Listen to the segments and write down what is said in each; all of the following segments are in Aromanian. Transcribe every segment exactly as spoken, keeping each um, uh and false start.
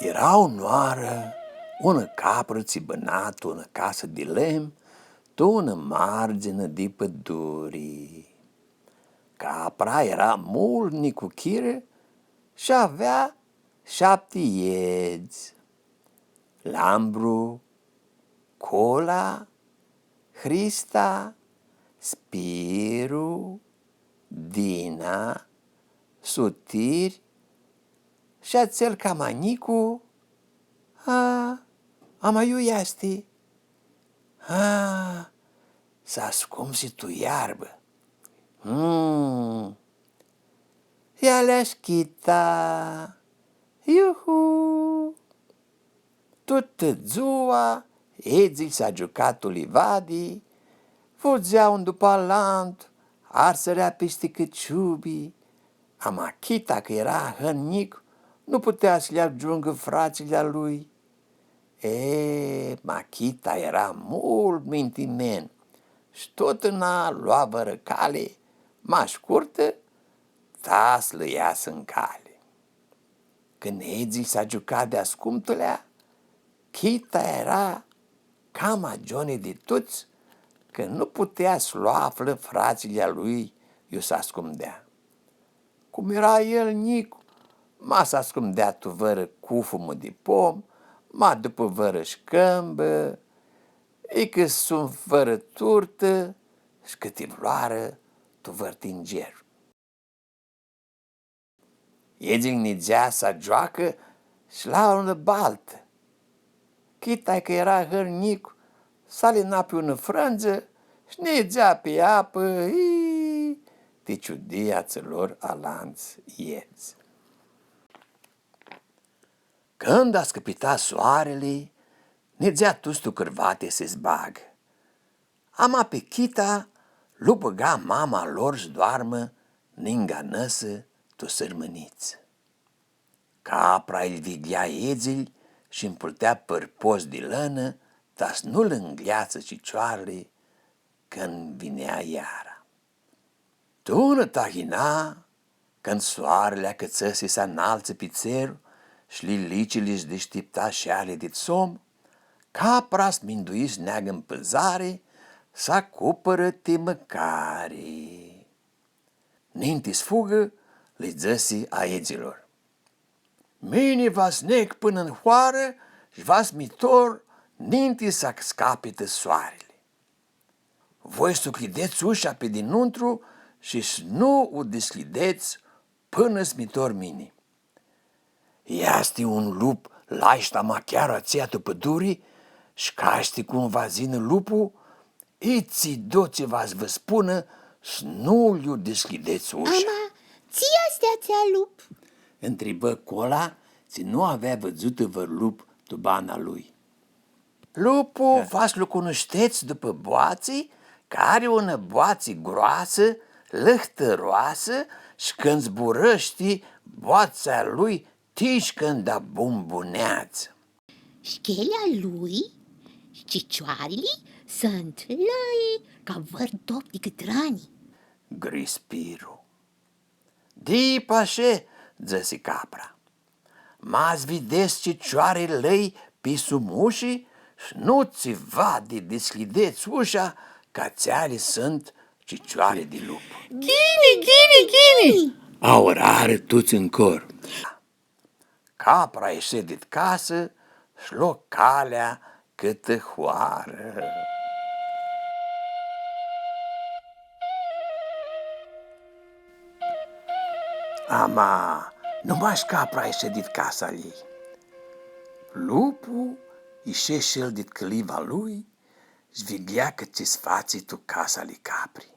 Eara unãoarã unã caprã tsi bãna tu unã casã di lemnu, tu unã mardzinã di pãduri. Capra eara multu nicuchirã shi avea shapti edz: Lambru, Cola, Hrista, Spiru, Dina, Sutiri, shi atsel cama njicu, a, ama iu easti? A, s-ascumsi tu iarbã. Hmm. Ia lea Chita. Iuhu! Tutã dzua, edzlji s-agiuca tu livadi, fudzea un dupã alantu, arsãrea pisti cãciubi, ama Chita, cã eara hãrnjic, nu putea s-lji agiungã fratslji a lui. E, ma Chita eara multu mintimen, shi totna lua vãrã cali ma shcurtã, ta s-lã easã n cali. Cãndu edzlji s-agiuca di ascumtulea, Chita eara cama gioni di tuts, cã nu putea s-lu aflã fratslji a lui iu s-ascumdea. Cum eara el njic, ma s-ascumdea tu vãrã cufumã di pom, ma dupã vãrã shcãmbã, icã sum vãrã turtã, shi cãtivãroarã tu vãr tingeru. Edzlji nidzea s-agioacã shi la unã baltã. Chita, cã eara hãrnjic, s-alina pi unã frãndzã shi nidzea pi apã, ii, ti ciudia atsilor alantsã edz. Cãndu ascãpita soarili, nidzea tuts tu cãrvati s-zbagã. Ama pi Chita lu bãga mama lor s-doarmã ningã nãsã tu sãrmãnitsã. Capra lji viglea edzlji shi mpurtea pãrpots di lãnã, ta s-nu lã ngljatsi cicioarli cãndu vinea iara. Tu unã tahina, cãndu soarli acãtsã si s-analtsã pi tser shi lilicili s-dishtipta shi eali dit somnu, capra s-mindui s-neagã ãn pãzari s-acupãrã ti mãcari. Ninti s-fugã, lã dzãsi a edzlor: Mini va s-neg pãnã ãn hoarã shi va s-mi tor ninti s-ascapitã soarili. Voi s-u cljidets usha pi dinuntru shi s-nu u dishcljidets pãnã s-mi tor mini. Easti un lup laishta ma chiar atsea tu pãduri, shi ca shtii cum va s-yinã luplu, itsi dotsi va s-vã spunã, s-nu lj-u dishcljidets usha. Ama, tsi easti atsea lup? Ntribã Cola, tsi nu avea vãdzutã vãr lup tu bana lui. Luplu va s-lu cunushtets dupã boatsi, cã ari unã boatsi groasã, lãhtãroasã, shi cãndu zburãshti, boatsea lui tishcãnda bumbuneadzã. Shchelea lui, cicioarili sãntu lãi ca vãr dop di cãtrani. Gri Spiru. Dip ashi, dzãsi capra. Ma s-videts cicioarili lãi pi sum ushi, s-nu tsi va di dishcljidets usha, cã atseali sãntu cicioari di lup. Ghini, ghini, ghini! Aurarã tuts tu cor. Capra ishi dit casã shi lo calea cãtã hoarã. Ama, numash capra ishi dit casa a ljei. Luplu ishi shi el dit cãliva a lui, s-viglea cã tsi s-fatsi tu casa a li capri.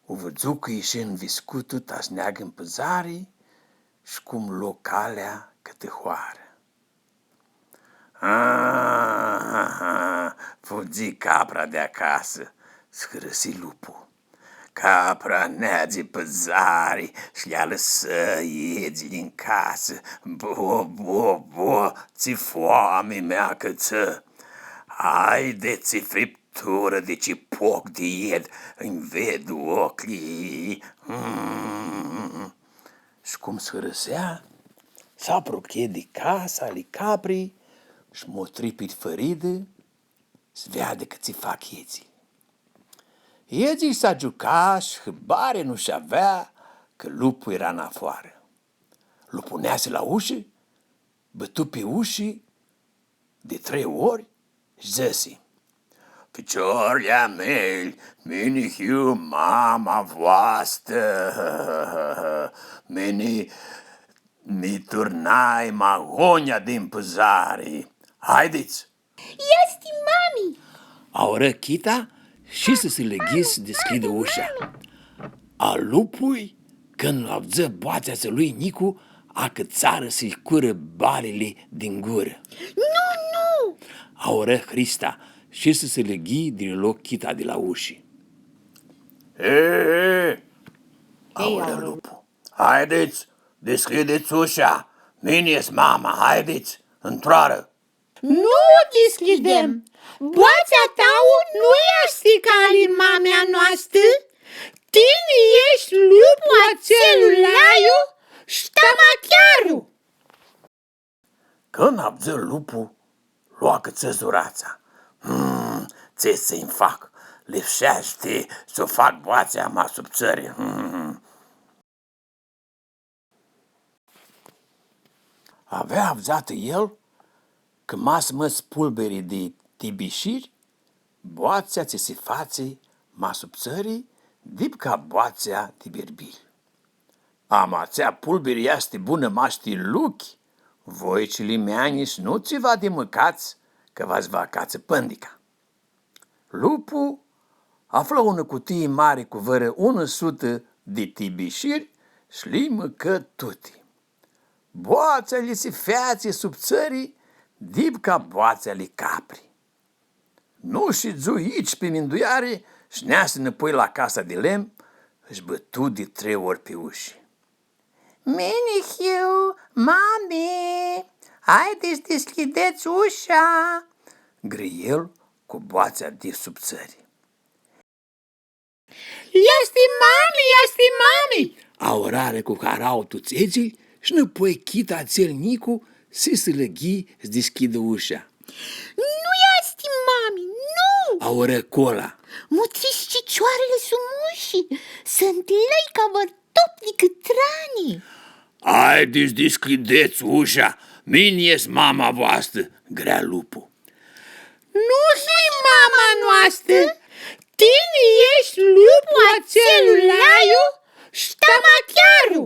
U vãdzu cã ishi nviscutã ta s-neagã ãn pãzari shi cum lo calea cãtã hoarã. Aha, fudzi capra di acasã, s-hãrãsi luplu. Capra neadzi pãzari shi lj-alãsã edzlji n casã. Bo, bo, bo, tsi foami mi acãtsã! Haidi, tsi fripturã di cipoc di ed nj-ved oclji! Mm. Shi cum s-hãrãsea, s-apruchea di casa ali capri, sh-mutri pi fãridã, s-veadã cã tsi fac iedzlji. Iedzlji s-agiuca sh-hãbari nu sh-avea cã luplu eara nafoarã. Luplu neasi la ushi, bãtu pi ushi di trei ori shi dzãsi: „Ficiorlji a mei, mini hiu mama voastã, mini mi turnai ma agonja din pãzari. Haidits!” „Easti, mami!” Aurã Chita shi s-si lãghi s-dishcljidã usha. A lupului, cãndu avdzã boatsea a lui njicu, acãtsarã s-lji curã balili din gurã. „Nu, nu!” Aurã Hrista shi s-si lãghi di loc Chita di la ushi. „E, e, e!” aurã luplu. „Haidits, dishcljidits usha! Mini es mama, haidits, ntroarã!” „Nu u dishcljidem! Boatsea a ta nu easti ca ali mami a noastã! Tini eshti luplu atsel laiu sh-tamachearu!” Cãndu avdzã luplu, lu acãtsã zuratsa. „Hmm, tsi s-nj-fac? Lipseashti s-u fac boatsea ma subtsãri. Hmm.” Avea avdzatã el cã ma s-mãts pulbiri di tibishiri, boatsea tsi si fatsi ma subtsãri, dip ca boatsea di birbilj. Ama atsea pulbiri easti bunã mash ti luchi, voi cilimeanj s-nu tsi va dimãcats, cã va s-vã acatsã pãndica. Luplu aflã unã cutii mari cu vãrã unã sutã di tibishiri shi li mãcã tuti. Boatsea lji si featsi subtsãri, dip ca boatsea ali capri. Nu shidzu itsi pi mindueari shi neasi nãpoi la casa di lemnu shi bãtu di trei ori pi ushi. „Mini hiu, mami, haidits, dishcljidets usha!” grii el cu boatsea di subtsãri. „Easti mami, easti mami!” aurarã cu harauã tuts iedzlji shi nãpoi Chita atsel njicu shi s-lãghi s-dishcljidã usha. „Nu easti mami, nu!” aurã Cola. „Mutri-sh cicioarili sumushi, suntu lãi ca vãr top di cãtrani.” „Haidits, dishcljidets usha, mini es mama voastã!” grea luplu. „Nu sui mama noastã, tini eshti luplu atsel laiu sh-tamachearu.”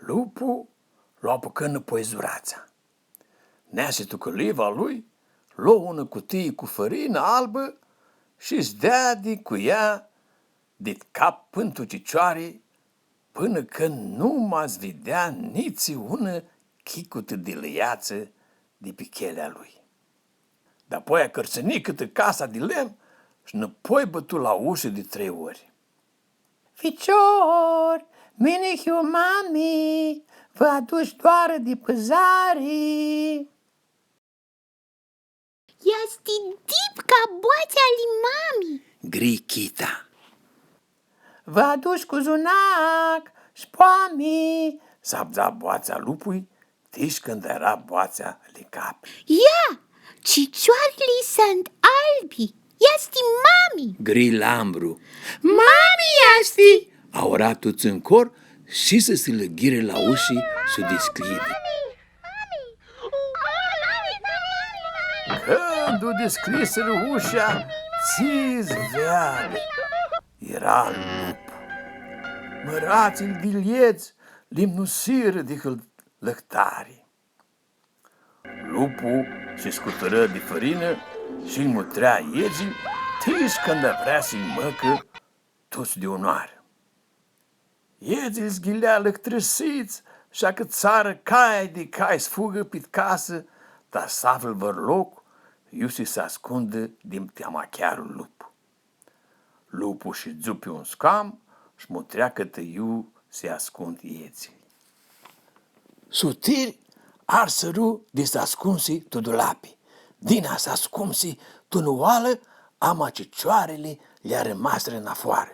Luplu lu apucã nãpoi zuratsa. Neasi tu cãliva lui, lo unã cutii cu fãrinã albã shi s-deadi cu ea di cap pãn tu cicioari, pãnã cãndu nu ma s-videa nitsi unã chicutã di lãiatsã di pi chelea lui. Dapoia cãrtsãni cãtã casa di lemnu shi nãpoi bãtu la ushi di trei ori. Ficior, mini hiu mami, vã adush doarã di pãzari. Easti dip ca boatsea ali mami, gri Chita. Vã adush cuzunac sh-poami, s-avdza boatsea a lupului, tish cãndu eara boatsea ali capri. Ia, cicioarili suntu albi, easti mami, gri lambru. Mami easti! Aura tuts tu cor shi s-si lãghirã la ushi s-u dishcljidã. Cãndu dishcljisirã usha, tsi s-veadi? Eara luplu. Mãratsãlji di ljedz li mnusirã di hãl-, lãhtari. Luplu si scutãrã di fãrinã shi lj-mutrea iedzlji, tish cãndu vrea s-lji mãcã tuts di unãoarã. Iedzlji s-ghilea lãctrisits shi acãtsarã cai di cai s-fugã pit casã, ta s-aflã vãr loc iu si s-ascundã di tamachearlu luplu. Luplu shidzu pi un scam shi mutrea cãtã iu si ascund iedzlji. Sutiri arsãru di s-ascunsi tu dulapi, Dina s-ascumsi tu unã oalã, ama cicioarili lj-armasirã nafoarã.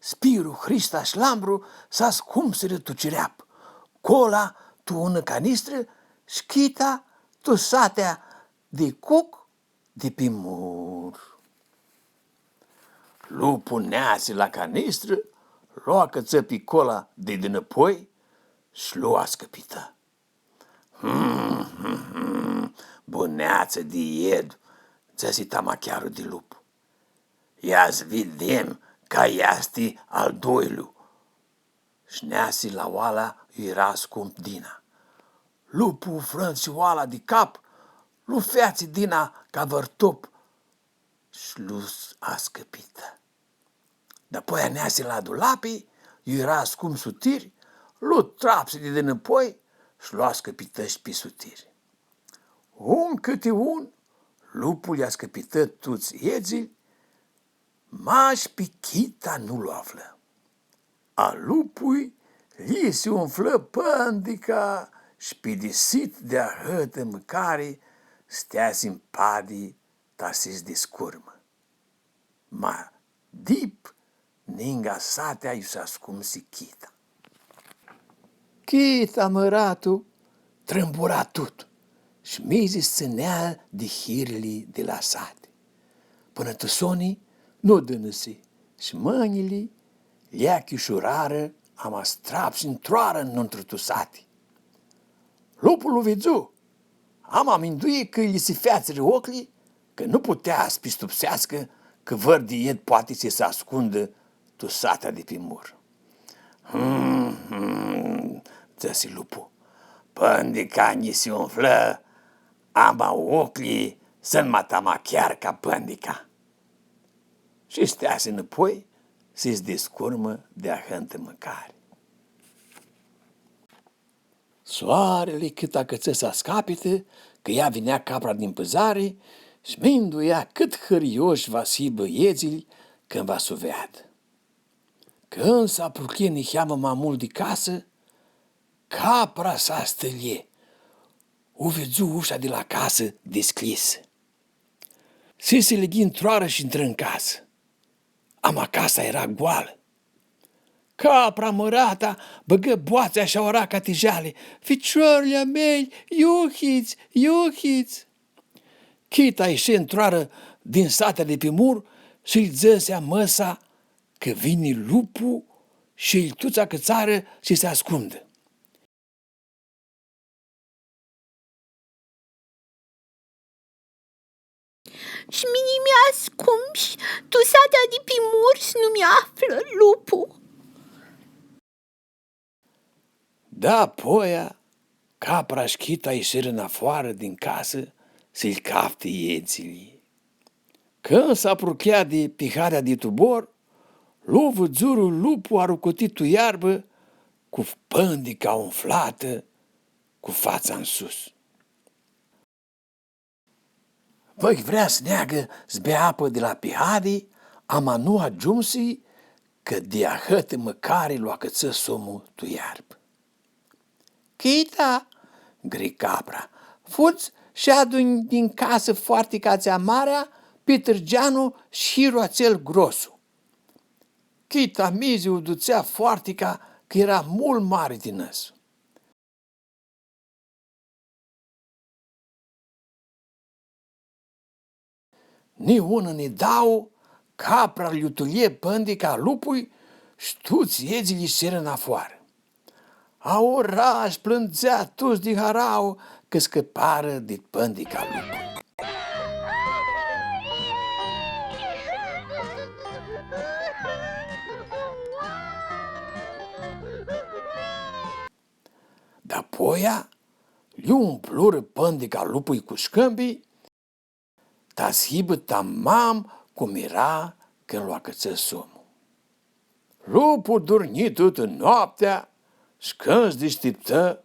Spiru, Hrista shi Lambru s-ascumsirã tu cireap, Cola tu unã canistrã shi Chita tu satea di cuc di pi mur. Lupu neasi la canistrã, lu acãtsã pi Cola di dinãpoi shi lu ascãpitã. Hmm, hmm, hmm, buneatsã di ied, dzãsi tamachearlu di lupu. Ia s-videm cã easti al doilju. Shi neasi la oala iu eara ascumtu Dina. Lupu frãntsi oala di cap, lu featsi Dina ca vãrtop shi lu s-, ascãpitã. Dapoaia neasi la dulapi, iu eara ascumtu Sutir, lu trapsi di dinãpoi shi lu ascãpitã shi pi Sutir. Un cãti un, lupu lj-ascãpitã tuts edzilj, mash pi Chita nu lu aflã. A lupui lji si umflã pãndica, spidisit di ahãtã mãcari, steasi mpadi ta si s-discurmã. Ma dip, ninga satea iu s-ascumsi Chita. Chita, mãratu, trãmbura tut, shi mizi s-tsãnea di hirli di la sati. Pãnã tu soni nu dãnãsi, shi mãnjli lji achishurarã, ama s-trapsi introarã nuntru tu sati. Lupul lu vidzu, ama mindui cã lji si featsirã oclji, cã nu putea s-pistupseascã cã vãr di ied poati si s-ascundã tu satea di pi mur. Hmm, hmm, dzãsi lupu, pãndica nji si umflã, ama oclji suntu ma tamacheari ca pãndica. Shi steasi nãpoi si s-discurmã di ahãntã mãcari. Soarili cãt acãtsã s-ascapitã, cã ea vinea capra din pãzari, shi minduia cãt hãrioshi va s-hibã edzilj cãndu va s-u veadã. Cãndu s-apruchie niheamã ma multu di casã, capra s-astãlje, u vidzu usha di la casã discljisã. Si s-lighi introarã shi intrã tu casã. Ama casa eara goalã. Capra mãrata bãgã boatsea shi aoraca ti jali: „Ficiorlji a mei, iuhits, iuhits!” Chita ishi introarã din satea di pi mur shi lji dzãsi a mã-sa cã vini lupu shi elj tuts acãtsarã si s-ascundã. Shi mini mi ascumsh tu satea di pi mur s-nu mi aflã lupu. Dapoaia, capra shi Chita ishirã nafoarã din casã s-lji caftã edzilji. Cãndu s-apruchea di pihadea di tubor, lu vidzurã lupu arucutit tu iarbã, cu pãndica umflatã, cu fatsa nsus. Vãhi vrea s-neagã s-bea apã di la pihadi, ama nu agiumsi, cã di ahãtã mãcari lu acãtsã somnu tu iarbã. „Chita!” gri capra, „fudz shi adu din casã foartica atsea marea, pitãrgeanu shi hirlu atsel grosu.” Chita mizi u dutsea foartica, cã eara multu mari ti nãsu. Ni unã, ni dauã, capra lj-u tulje pãndica a lupui, shi tuts edzilji ishirã nafoarã. Aura shi plãndzea tuts di harauã, cã scãparã di pãndica a lupui. Dapoia, lj-umplurã pãndica a lupui cu shcãmbi, ta s-hibã tamam cum eara cãndu lu acãtsã somnu. Lupu durnji tutã noaptea, shi cãndu s-dishtiptã,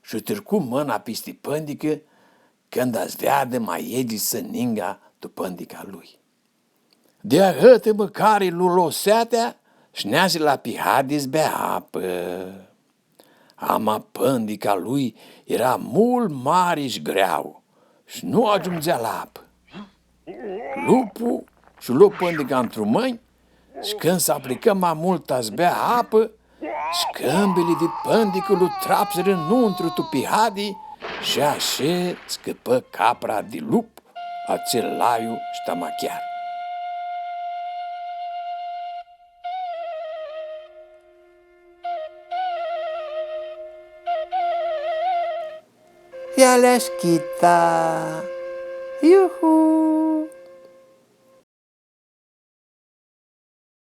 shi-u tircu mãna pisti pãndicã, cãndu va s-veadã ma edzilji ninga tu pãndica a lui. Di ahãtã mãcari lu lo seatea, shi neasi la pihadi s-bea apã. Ama pãndica a lui eara multu mari shi greauã, shi nu agiundzea la apã. Lupu shi lo pãndica ntru mãnj, Shi cãndu s-aplicã ma multu ta s-bea apã, scãmbili di pãndicã lu trapsirã nuntru tu pihadi shi ashi scãpã capra di lup, atsel laiu shi tamachear. Ia lea shi chita! Iuhu!